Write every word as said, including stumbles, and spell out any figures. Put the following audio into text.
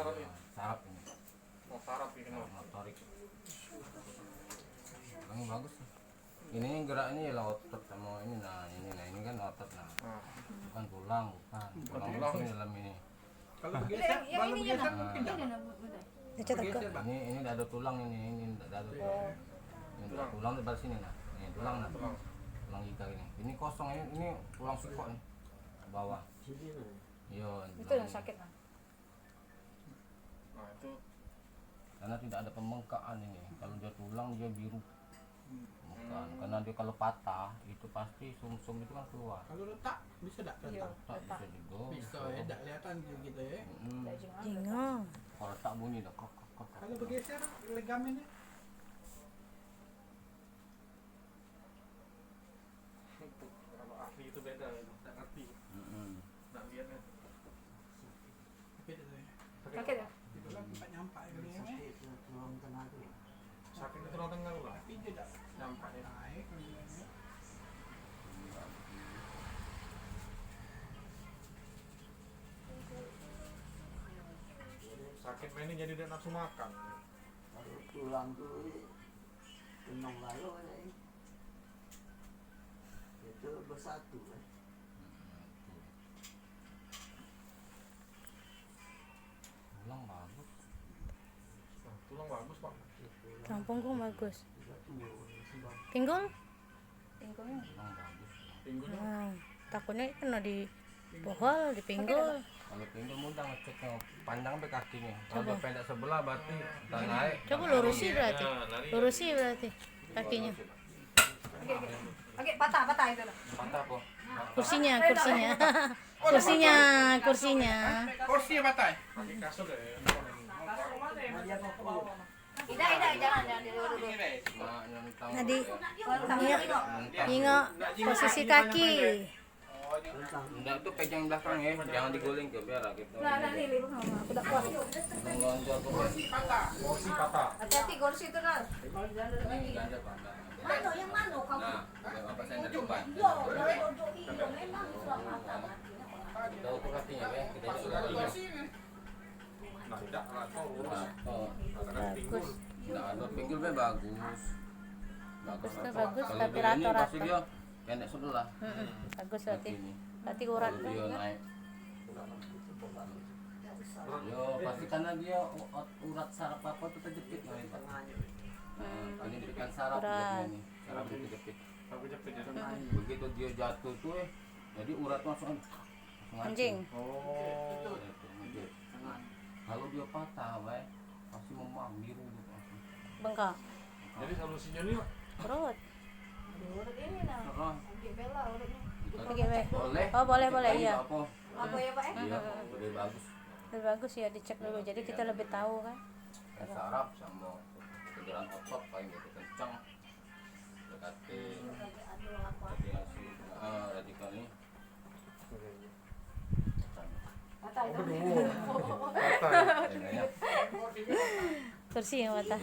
Saraf ini. Oh, saraf ini. Saraf motorik. Ini bagus. Ini gerak ini lah otot sama ini, nah, ini, nah, ini kan otot, nah. Ah. Bukan tulang, bukan. Bukan tulang. Tulang ini dalam ini. Kalau bergeser, yang kalau ini bergeser nah. Mungkin ini dah. Nah, ini, ini dah ada tulang ini, ini dah ada tulang. Ini dah tulang di sini nah. Ini tulang nah. Tulang. Tulang iga ini. Ini kosong ini, ini tulang sikok nih. Ke bawah. Iyo, itu yang sakit nah. Nah, itu. Karena tidak ada pembengkakan ini. Kalau dia tulang, dia biru. Pembengkakan. Hmm. Karena dia kalau patah, itu pasti sumsum itu kan keluar. Kalau retak, bisa tak retak? Retak bisa juga. Bisa, ya, tak kelihatan gitu ya. Mm-mm. Jingo. Kalau retak bunyi dah, kok, kok, kok, kok. Kalau bergeser ligamennya? Kalau ahli itu beda, tak ngerti. Mm-mm. Nak lihatnya. Sakit ya? Sakit itu tulang tengah tu lah. Tapi dia tak nyampak dia. Naik. Sakit mainnya jadi tidak nafsu makan. Kalau tulang tu kenong lalu ni. Itu bersatu kan. Tulang bagus. Tulang bagus, Pak. Tulang punggung bagus. Pinggul? Pinggulnya. Tulang bagus. Pinggulnya. Nah, takutnya kena di pohol, di pinggul. Kalau pinggul mudah ngeceknya, panjang be kakinya. Kalau coba. Dia pendek sebelah berarti udah naik. Coba lurusi berarti. Nah, lari. Lurusi berarti kakinya. Agak, agak, agak patah, patah itu lah. Patah apa? Kursinya, kursinya. Kursinya, kursinya. Kursi patah. Idak, idak, jangan, jangan dulu, dulu. Tadi, iya, tengok posisi kaki. Ndak tu pegang belakang ya, jangan diguling ke biar lah gitu. Nah, nah, ni, ni, aku dak kuat. Melonjak ke bawah. Kursi patah. Kursi patah. Hati-hati kursi tu, Dal. Ini ganjal patah. Mano yang mano kau? Nah, apa saya nak coba? Yo, yo, yo, yo, memang sudah patah. Tahu tu kakinya, ya? Kita coba. Nah, dak lah, kau lurus. Nah, oh. Katakan pinggul. Bagus. Nah, ada pinggul be bagus. Bagus tu bagus, tapi rata-rata. Kalau dia ni pasti dia pendek sebelah. Mm-mm. Bagus berarti. Berarti urat tu. Kalau dia naik. Yo, pasti karena dia u-, urat saraf apa tu terjepit, nah, itu. Hmm. Nah, penjepitan saraf dia ni. Saraf dia terjepit. Saraf terjepit, ya? Hmm. Begitu dia jatuh tu, eh, jadi urat tu langsung Anjing. Oh. Kalau dia patah, bae, pasti memar, biru gitu. Bengkak. Jadi solusinya ni, Pak? Urut. Urut ini nah. Heeh. Agak bela urutnya. Agak be. Boleh. Oh, boleh, boleh, iya. Apa? Apa ya, Pak, eh? Iya, lebih bagus. Lebih bagus ya dicek dulu. Jadi kita lebih tahu kan. Saraf sama pergerakan otot paling gitu kencang. Berkati radiasi, ah, radikal ni. Kursi yang patah.